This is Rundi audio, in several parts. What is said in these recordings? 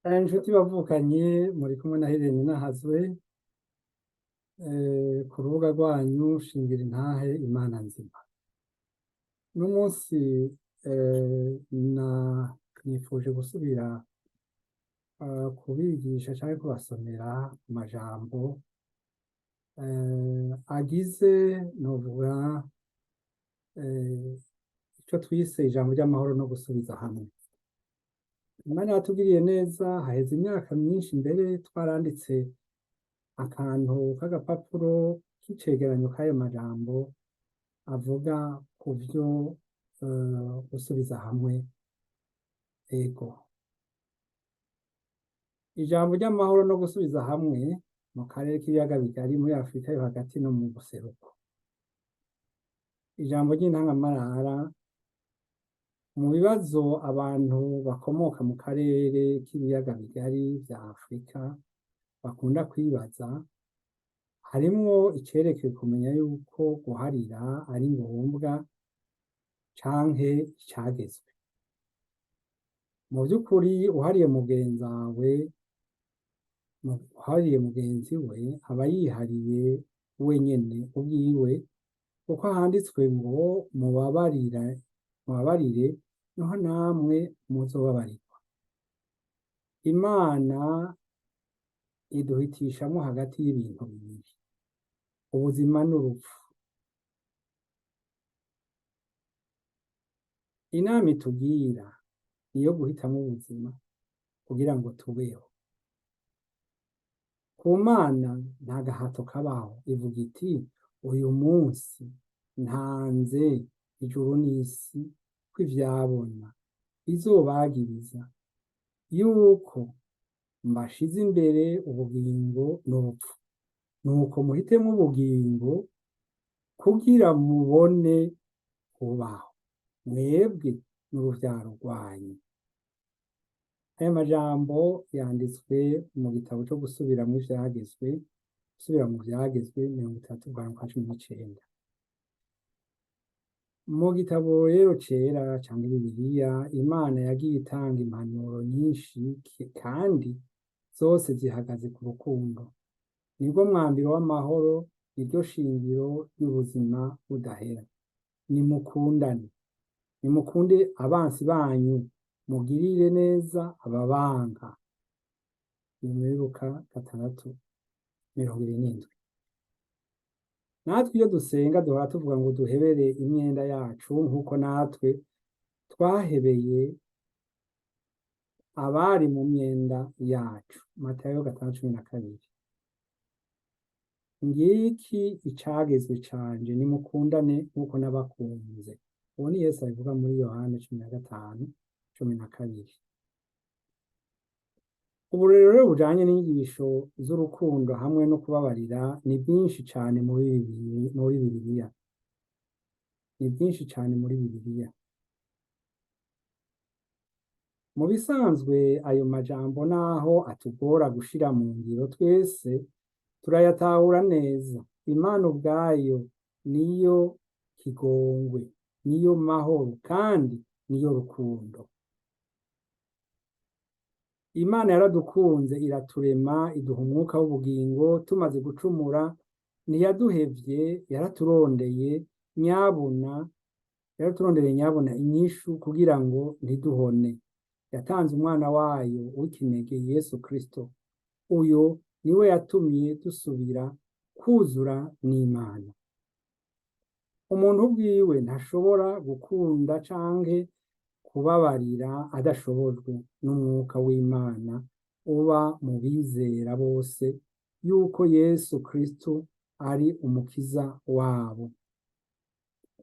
Inshuti bavukanye, muri kumwe na Helene Nahazwe ku rubuga rwanyu Shingira Intahe Imana Nzima. Uno munsi na nifuje gusubira kubigisha canke kubasomera amajambo agize, novuga, ico twise ijambo ry'amahoro no gusubiza hamwe. Imana yatugiriye neza, haheze imyaka myinshi mbere twaranditse akantu k'agapapuro k'icegeranyo k'ayo majambo avuga ku vyo gusubiza hamwe. Ego, ijambo ry'amahoro no gusubiza hamwe mu karere k'ibiyaga bigari, muri Afurika yo hagati no mu buseruko. Ijambo ry'intangamarara mu bibazo abantu bakomoka mu karere k'ibiyaga bigari vya Afurika bakunda kwibaza, harimwo icerekeye kumenya yuko guharira ari ngombwa canke icagezwe. Mu vy'ukuri, uhariye mugenzawe, uhariye mugenzi we, aba yihariye wenyene ubwiwe, kuko handitswe ngo: "Mubabarira, mubabarire, niho namwe muzobabarirwa." Imana iduhitishamwo hagati y'ibintu bibiri, ubuzima n'urupfu. Inama itubwira niyo guhitamwo ubuzima kugira ngo tubeho. Ku Mana nta gahato kabaho, ivuga iti: "Uyu munsi ntanze ijuru n'isi ko ivyabona bizobagiriza yuko mbashize imbere ubugingo n'urupfu. Nuko muhitemwo ubugingo kugira mubone kubaho, mwebwe n'uruvyaro rwanyu." Aya majambo yanditswe mu gitabo co gusubiramwo ivyagezwe, gusubira mu vyagezwe, 30 kwa 19. Mu gitabo rero cera canke Bibiliya, Imana yagiye itanga impanuro nyinshi kandi zose zihagaze ku rukundo. Nirwo mwambiro w'amahoro, niryo shingiro ry'ubuzima budahera. Nimukundane, nimukunde abansi banyu, mugirire neza ababanka. Ni muri Luka 6:27. Natwe iyo dusenga duhora tuvuga ngo: "Duhebere imyenda yacu nk'uko natwe twahebeye abari mu myenda yacu." Matayo 5:12. Ngiki icagezwe canje: nimukundane nk'uko nabakunze. Uwo ni Yesu abivuga muri Yohana 15:12. Uburorero rero bujanye n'inyigisho z'urukundo hamwe no kubabarira ni bwinshi cane muri Bibiliya. Ni bwinshi cane muri Bibiliya. Mu bisanzwe, ayo majambo naho atugora gushira mu ngiro, twese turayatahura neza. Imana ubwayo niyo kigongwe, niyo mahoro kandi niyo rukundo. Imana yaradukunze, iraturema, iduha umwuka w'ubugingo. Tumaze gucumura ntiyaduhevye, yaraturondeye nyabuna, yaraturondereye nyabuna inyishu kugira ngo ntiduhone. Yatanze umwana wayo w'ikinege, Yesu Kristo. Uyo niwe yatumye dusubira kuzura n'Imana. Umuntu ubwiwe ntashobora gukunda canke kubabarira adashobojwe n'umwuka w'Imana uba mu bizera bose yuko Yesu Kristo ari umukiza wabo.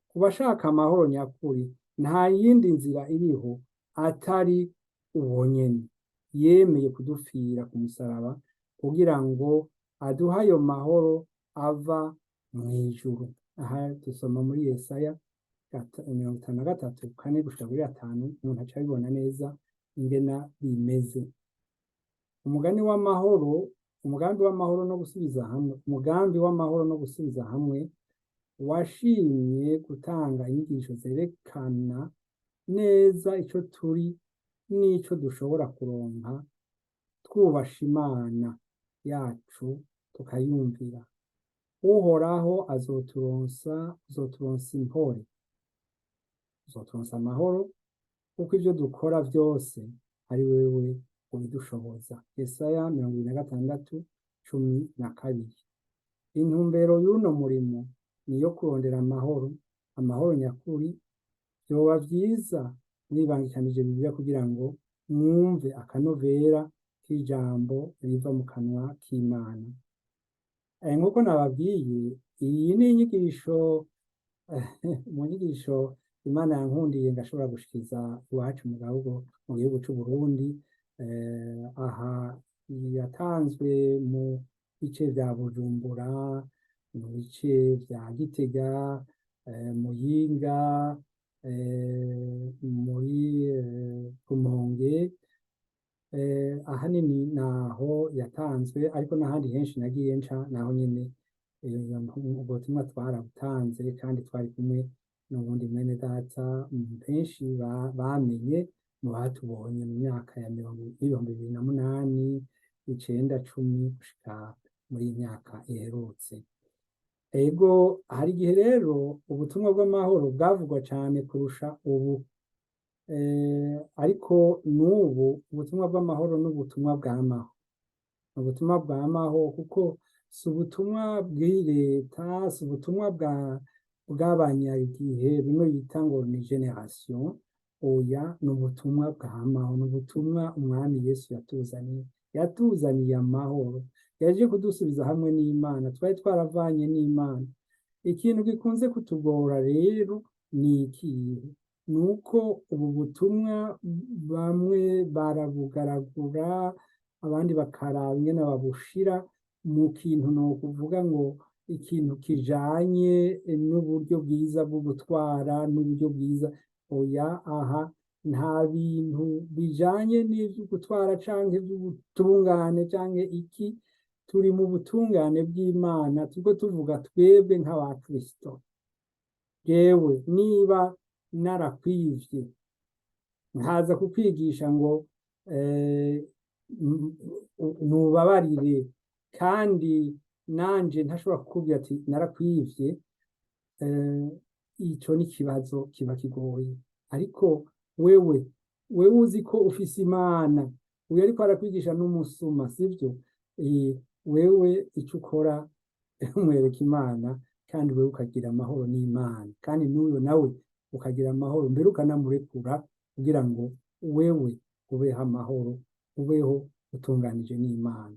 Ku bashaka amahoro nyakuri, nta yindi nzira iriho atari uwo nyene yemeye kudupfira ku musaraba kugira ngo aduhe ayo mahoro ava mw'ijuru. Aha dusoma muri Yesaya 53:4 gushika kuri 5, umuntu aca abibona neza ingena bimeze. Umugani w'amahoro, umugambi w'amahoro no gusubiza hamwe, umugambi w'amahoro no gusubiza hamwe washimye gutanga inyigisho zerekana neza ico turi n'ico dushobora kuronka. Twubasha Imana yacu tukayumvira, Uhoraho azoturonsa impore, azoturonsa amahoro, kuko ivyo dukora vyose ari wewe ubidushoboza. Yesaya 26:12. Intumbero y'uno murimo ni iyo kurondera amahoro, amahoro nyakuri. Vyoba vyiza mwibangikanije Bibiliya kugira ngo mwumve akanovera k'ijambo riva mu kanwa k'Imana. Nk'uko nababwiye, iyi ni inyigisho mu nyigisho Imana yankundiye ngashobora gushikiza iwacu mu gihugu c'u Burundi. Aha yatanzwe mu bice vya Bujumbura, mu bice vya Gitega, Muyinga, muri Rumonge. Ahanini naho yatanzwe, ariko n'ahandi henshi nagiye nca naho nyene ubwo butumwa twarabutanze, kandi twari kumwe n'ubundi mwene data benshi bamenye mu batubonye mu myaka ya mirongo 2008, 9, 10, gushika muri iyi myaka iherutse. Ego, hari igihe rero ubutumwa bw'amahoro bwavugwa cane kurusha ubu, ariko n'ubu ubutumwa bw'amahoro n'ubutumwa bwamaho, ubutumwa bwamaho, kuko si ubutumwa bw'ileta, si ubutumwa bw'abanyagihe bimwe bita ngo ni génération. Oya, ni ubutumwa bwamaho, ni ubutumwa Umwami Yesu yatuzaniye. Yatuzaniye amahoro, yaje kudusubiza hamwe n'Imana twari twaravanye n'Imana. Ikintu gikunze kutugora rero ni ikihe? Ni uko ubu butumwa bamwe barabugaragura, abandi bakaraba ingene babushira mu kintu nokuvuga ngo ikintu kijanye n'uburyo bwiza bwo gutwara n'uburyo bwiza. Oya, aha nta bintu bijanye n'ivyo gutwara canke ivy'ubutungane canke iki. Turi mu butungane bw'Imana, turiko tuvuga twebwe nk'abakristo. Jewe niba narakwivye, nkaza kukwigisha ngo nubabarire, kandi nanje ntashobora kukubwira ati narakwivye, ico ni ikibazo kiba kigoye. Ariko wewe uzi ko ufise Imana, uyu ariko arakwigisha n'umusuma, sivyo? Wewe ico ukora umwereka Imana, kandi wewe ukagira amahoro n'Imana, kandi n'uyo nawe ukagira amahoro, mbere ukanamurekura kugira ngo wewe ubeho amahoro, ubeho utunganije n'Imana.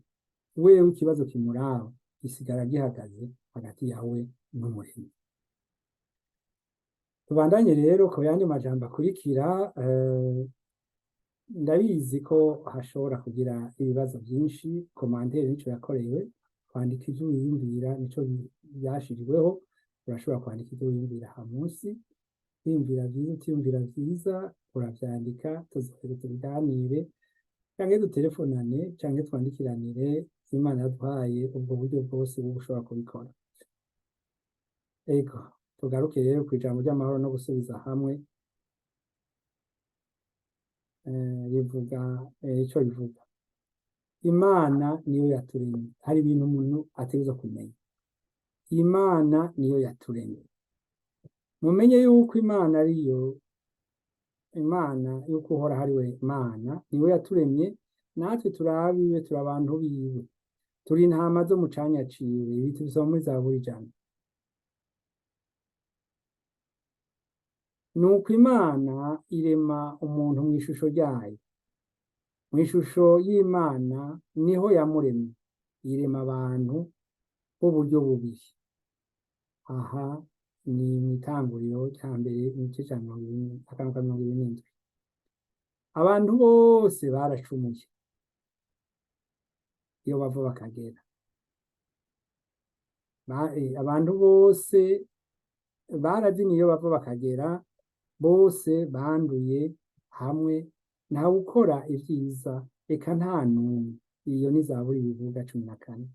Wewe ikibazo kimuraba gisigara gihagaze hagati yawe n'Umuremyi. Tubandanye rero ku yandi majambo akurikira. Ndabizi ko hashobora kugira ibibazo byinshi. Commentaire nico yakorewe, kwandika ivyo wiyumvira nico byashiriweho. Urashobora kwandika ivyo wiyumvira aha munsi, wiyumvira vyiza, utiyumvira vyiza, uravyandika, tuzoheza tubiganire canke dutelefonane canke twandikiranire. Imana yaduhaye ubwo buryo bwose bwo gushobora kubikora. Ego, tugaruke rero kw'ijambo ry'amahoro no gusubiza hamwe. Rivuga ico rivuga: Imana niyo yaturemye. Hari ibintu umuntu ategerezwa kumenya: Imana niyo yaturemye. Mumenye yuko Imana ariyo Imana, yuko Uhoraho ari we Mana, niwe yaturemye, natwe turi abiwe, turi abantu biwe, turi intama zo mu canya ciwe. Ibi tubisoma muri Zaburi 100. Nuko Imana irema umuntu mw'ishusho ryayo, mw'ishusho y'Imana niho yamuremye, irema abantu b'uburyo bubiri. Aha ni mw'itanguriro rya mbere, igice ca 20, akantu ka 27. Abantu bose baracumuye iyo bava bakagera. Abantu bose barazimiye iyo bava bakagera, bose banduye hamwe, ntawe ukora ivyiza, eka nta n'umwe. Iyo ni Zaburi bivuga 14.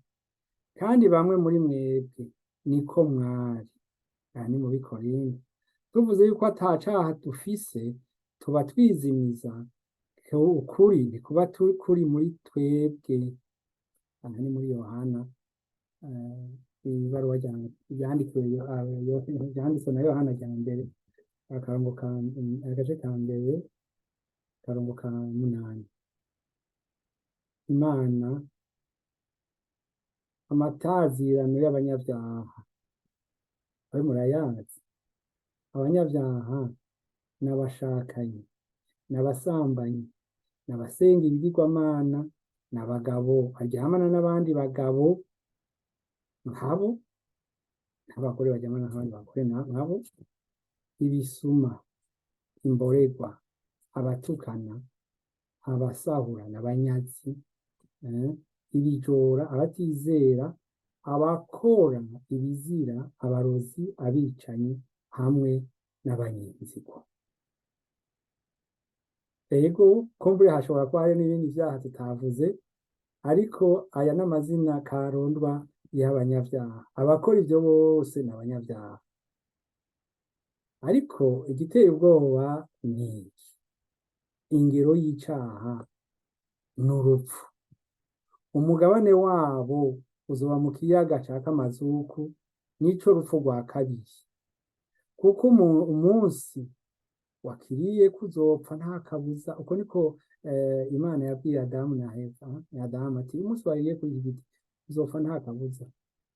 Kandi bamwe muri mwebwe niko mwari. Aha ni muri Korinto. Tuvuze yuko ata caha dufise, tuba twizimiza. Ukuri ntikuba kuri muri twebwe. Aha ni muri Yohana, ibaruwa ryanditswe na Yohana rya mbere, akarongo ka agace ka mbere, akarongo ka 8. Imana amatazirano y'abanyabyaha, abe murayazi. Abanyabyaha n'abashakanyi, n'abasambanyi, n'abasenga ibigirwamana, n'abagabo baryamana n'abandi bagabo nkabo, n'abagore baryamana n'abandi bagore nkabo, ibisuma, imborerwa, abatukana, abasahura n'abanyazi, ibijora, abatizera, abakora ibizira, abarozi, abicanyi, hamwe n'abanyenzigo. Ego, kumbure hashobora kuba hari n'ibindi vyaha tutavuze, ariko aya n'amazina karondwa y'abanyabyaha. Abakora ivyo bose ni abanyabyaha. Ariko igiteye ubwoba ni iki: ingero y'icaha n'urupfu. Umugabane wabo uzoba mu kiyaga caka amazuku, nico rupfu rwa kabiri. Kuko umunsi wakiriye kuzopfa nta kabuza. Uko niko Imana yabwiye Adamu na Eva. Adamu ati: "Umunsi wariye kuri iki giti uzopfa nta kabuza,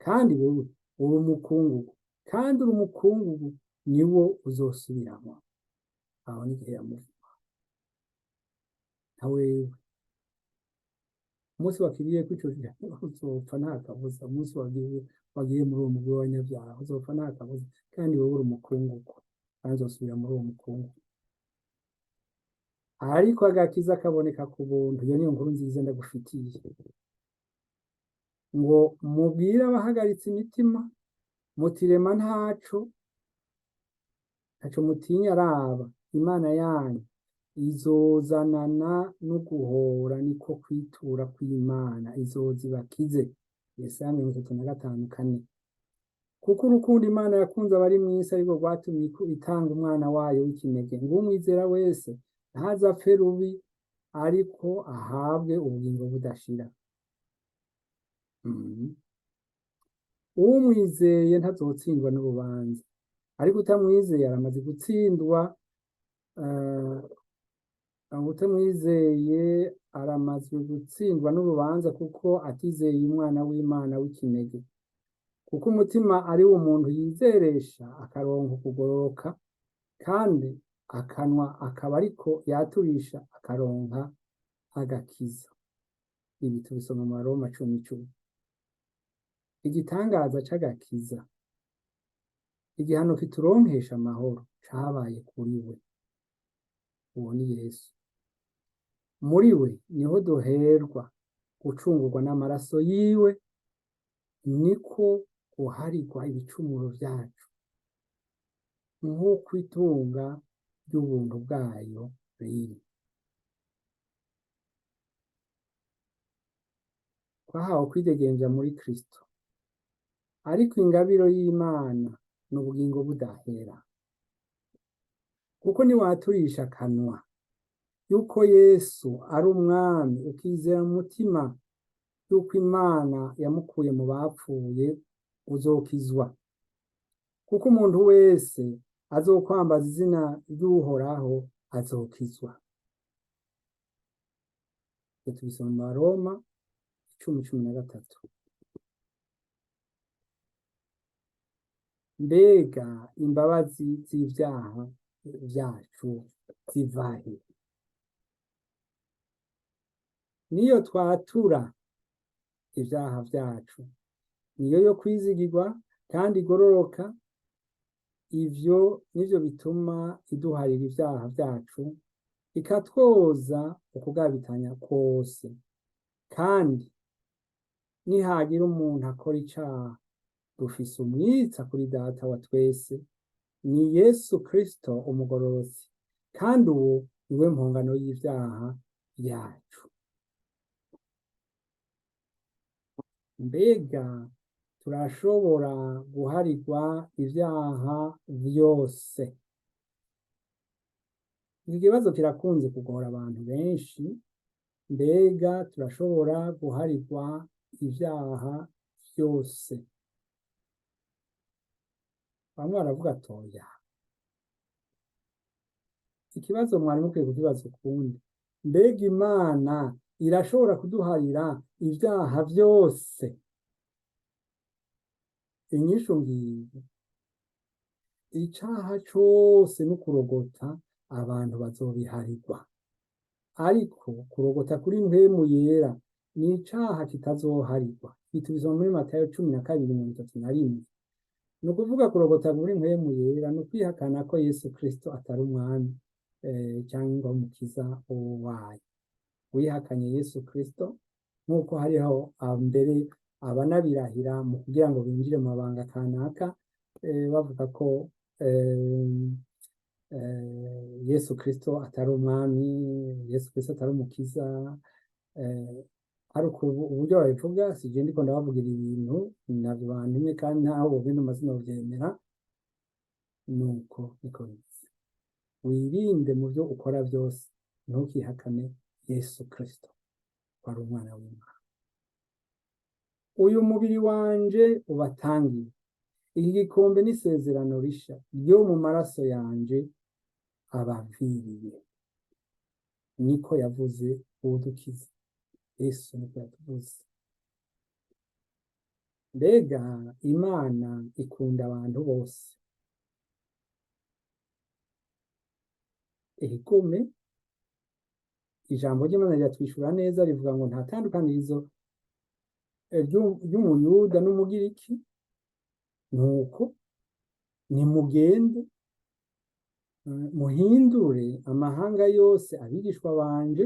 kandi wewe uri umukungugu, kandi uri umukungugu niwo uzosubiramo." Aho n'igihe yamuvuma na wewe, umunsi wakiriye kuri ico giti uzopfa nta kabuza. Umunsi wagiye muri uwo mugwi w'abanyabyaha uzopfa nta kabuza, kandi wewe uri umukungugu, kandi uzosubira muri uwo mukungugu. Ariko agakiza kaboneka ku buntu. Iyo niyo nkuru nziza ndagufitiye, ngo mubwire abahagaritse imitima mutirema ntaco mutinya, araba Imana yanyu izozanana no guhora, niko kwitura kw'Imana, izoza ibakize. Yesaya 35:4. Kuko urukundo Imana yakunze abari mw'isi ariko rwatumye itanga umwana wayo w'ikinege, ngo umwizera wese ntazapfe rubi, ariko ahabwe ubugingo budashira. Umwizeye ntazotsindwa n'urubanza, ariko utamwizeye aramaze gutsindwa. Utamwizeye aramaze gutsindwa n'urubanza, kuko atizeye umwana w'Imana w'ikinege. Kuko umutima ari wo umuntu yizeresha akaronka kugororoka, kandi akanwa akaba ariko yaturisha akaronka agakiza. Ibi tubisoma mu Baroma 10:10. Igitangaza c'agakiza, igihano kituronkesha amahoro, cabaye kuri we. Uwo ni Yesu. Muri we niho duherwa gucungurwa n'amaraso yiwe, niko guharirwa ibicumuro vyacu, nk'uko itunga ry'ubuntu bwayo riri. Twahawe kwidegemvya muri Kristo, ariko ingabiro y'Imana ni ubugingo budahera. Kuko niwaturisha akanwa yuko Yesu ari umwami, ukizera mu mutima yuko Imana yamukuye mu bapfuye, uzokizwa. Kuko umuntu wese azokwambaza izina ry'Uhoraho azokizwa. Ivyo tubisoma mu Baroma 10:13. Mbega imbabazi z'ivyaha vyacu zivahe? Niyo twatura ivyaha vyacu, niyo yo kwizigirwa kandi igororoka. Ivyo nivyo bituma iduharira ivyaha vyacu, ikatwoza ukugabitanya kwose. Kandi nihagira umuntu akora icaha, dufise umwitsa kuri Data wa twese, ni Yesu Kristo umugororotsi, kandi uwo niwe mpongano y'ivyaha vyacu. Mbega turashobora guharirwa ivyaha vyose? Iki kibazo kirakunze kugora abantu benshi. Mbega turashobora guharirwa ivyaha vyose? Bamwe baravuga atoya. Ikibazo mwari mukwiye kukibaza ukundi: mbega Imana irashobora kuduharira ivyaha vyose? Inyishu ngiyi: icaha cose n'ukurogota abantu bazobiharirwa, ariko kurogota kuri Mpwemu Yera ni icaha kitazoharirwa. Ibi tubisoma muri Matayo 12:31. Ni ukuvuga, kurogota kuri Mpwemu Yera ni ukwihakana ko Yesu Kristo atari umwami cyangwa umukiza wayo. Wihakanye Yesu Kristo, nk'uko hariho mbere abanabirahira mu kugira ngo binjire mu mabanga kanaka, bavuga ko Yesu Kristo atari umwami, Yesu Kristo atari umukiza. Hari uburyo babivuga. Si je ndiko ndabavugira ibintu, navyo bantumye, kandi ntaho bobintu amazina bavyemera. Nuko niko bimeze. Wirinde mu byo ukora byose, ntukihakane Yesu Kristo ko ari umwana w'Imana. Uyu mubiri wanje ubatangiye, iki gikombe n'isezerano risha ryo mu maraso yanje abaviriye, niko yavuze uwudukiza Yesu, niko yatuvuze. Mbega Imana ikunda abantu bose? Ehikome, ijambo ry'Imana riratwishura neza, rivuga ngo nta tandukanirizo ry'umuyuda n'umugiriki. Nuko nimugende muhindure amahanga yose abigishwa banje.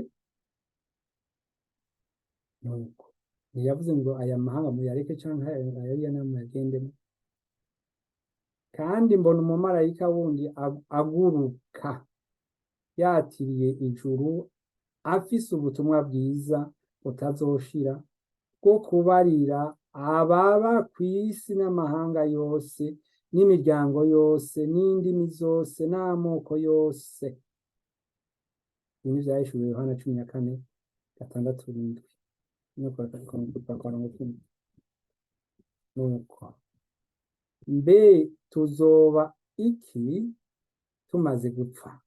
Nuko ntiyavuze ngo aya mahanga muyareke canke ayariya nayo muyagendemo. Kandi mbona umumarayika wundi aguruka yatiriye ijuru, afise ubutumwa bwiza butazoshira bwo kubarira ababa kw'isi n'amahanga yose n'imiryango yose n'indimi zose n'amoko yose. Ibi ni ivyahishuriwe Yohana 14:6-7 no kuwa 10. Nuko mbe tuzoba iki tumaze gupfa?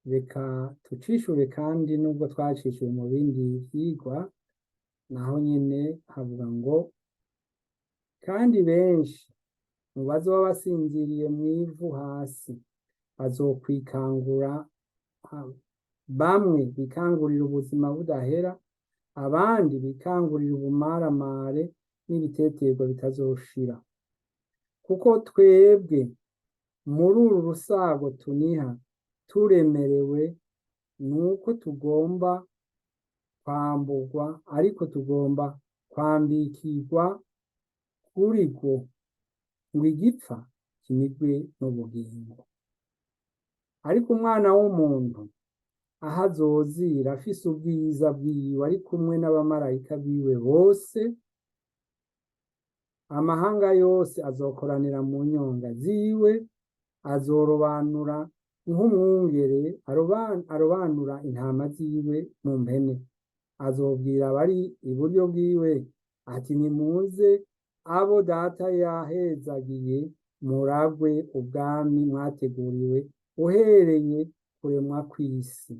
Reka tucishure, kandi nubwo twacishuye mu bindi vyigwa, naho nyene havuga ngo kandi benshi mu bazoba basinziriye mw'ivu hasi bazokwikangura, bamwe bikangurira ubuzima budahera, abandi bikangurira ubumaramare n'ibiteterwa bitazoshira. Kuko twebwe muri uru rusago tuniha turemerewe, nuko tugomba kwamburwa, ariko tugomba kwambikirwa kuri rwo, ngo igipfa kimigwe n'ubugingo. Ariko umwana w'umuntu aho azozira afise ubwiza bwiwe ari kumwe n'abamarayika biwe bose, amahanga yose azokoranira mu nyonga ziwe, azorobanura nk'umwungere arobanura intama ziwe mu mpene. Azobwira abari iburyo bwiwe ati: nimuze abo data yahezagiye, muragwe ubwami mwateguriwe uhereye kuremwa kw'isi.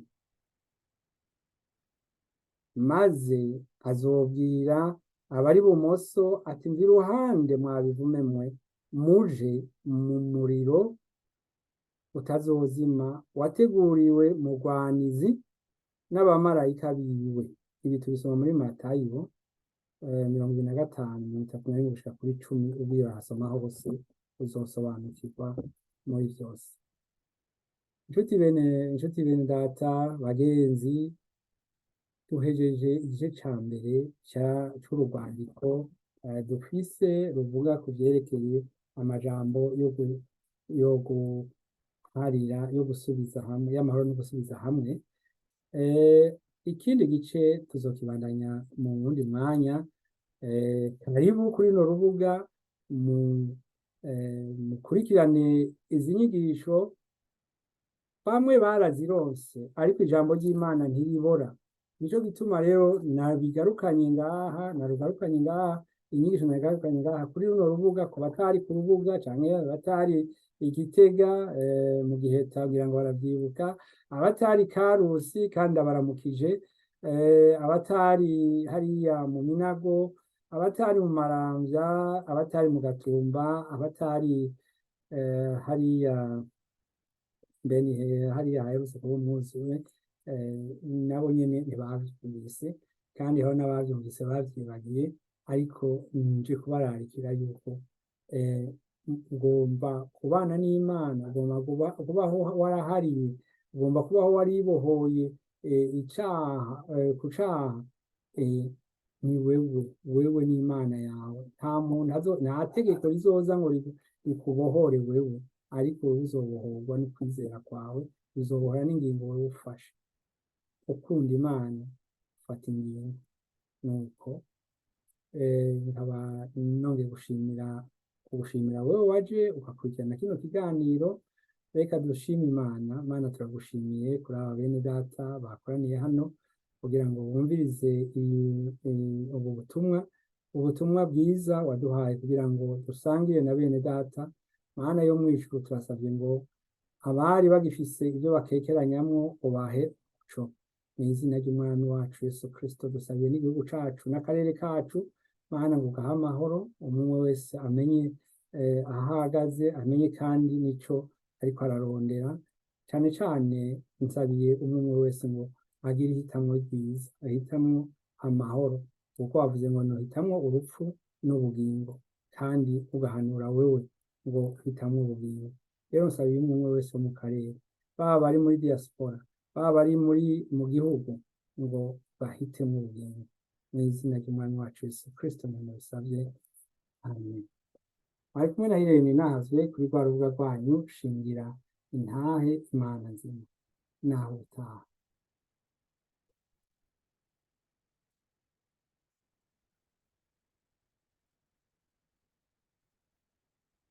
Maze azobwira abari bumoso ati: mva iruhande mwabivume mwe, muje mu muriro utazozima wateguriwe mugwanizi n'abamarayika biwe. Ibi tubisoma muri Matayo 25:31 gushika kuri 10. Ubwo urahasoma hose uzosobanukirwa muri vyose. Inshuti bene data, bagenzi, duhejeje igice ca mbere c'urwandiko dufise ruvuga ku vyerekeye amajambo yo guharira, yo gusubiza hamwe, y'amahoro no gusubiza hamwe. Ikindi gice tuzokibandanya mu wundi mwanya. Karibu kuri runo rubuga. Mukurikirane izi nyigisho, bamwe barazironse, ariko ijambo ry'Imana ntiribora. Nico gituma rero nabigarukanye ngaha, narugarukanye ngaha, inyigisho nabigarukanye ngaha kuri runo rubuga, ku batari ku rubuga canke abatari Igitega mu gihe tagira ngo baravyibuka, abatari Karusi kandi abaramukije, abatari hariya mu Minago, abatari mu Maramvya, abatari mu Gatumba, abatari hariya mbeni hariya haherutse kuba umunsi umwe, nabo nyene ntibavyumvise, kandi hariho n'abavyumvise bavyibagiye. Ariko nje kubararikira yuko ugomba kubana n'Imana, ugomba kubaho warahariye, ugomba kubaho waribohoye icaha, ku caha, ni wewe, wewe n'Imana yawe. Nta muntu azo, nta tegeko rizoza ngo rikubohore wewe, ariko wewe uzobohorwa no kwizera kwawe, uzobohora n'ingingo wewe ufashe. Ukunda Imana, ufata ingingo. Nuko nkaba nongeye kugushimira wewe waje ugakurikirana kino kiganiro. Reka dushime Imana. Mana, turagushimiye kuri aba bene data bakoraniye hano kugira ngo bumvirize ubu butumwa, ubutumwa bwiza waduhaye kugira ngo dusangire na bene data. Mana yo mw'ijuru, turasabye ngo abari bagifise ibyo bakekeranyamwo ubahe umuco, mu izina ry'Umwami wacu Yesu Kristo. Dusabiye n'igihugu cacu n'akarere kacu, Mana, ngo ugahe amahoro, umwe wese amenye aho ahagaze, amenye kandi n'ico ariko ararondera. Cane cane nsabiye umwe wese ngo agire ihitamwo ryiza, ahitamwo amahoro, kuko wavuze ngo nohitamwo urupfu n'ubugingo, kandi ugahanura wewe ngo hitamwo ubugingo. Rero nsabiye umwe wese wo mu karere, baba bari muri diaspora, baba bari muri mu gihugu, ngo bahitemwo ubugingo, mu izina ry'Umwami wacu Yesu Kristo muntu bisabye, amen. Mwari kumwe na Irene Nahazwe kuri rwa rubuga rwanyu Shingira Intahe Imana Nzima. Naho utaha.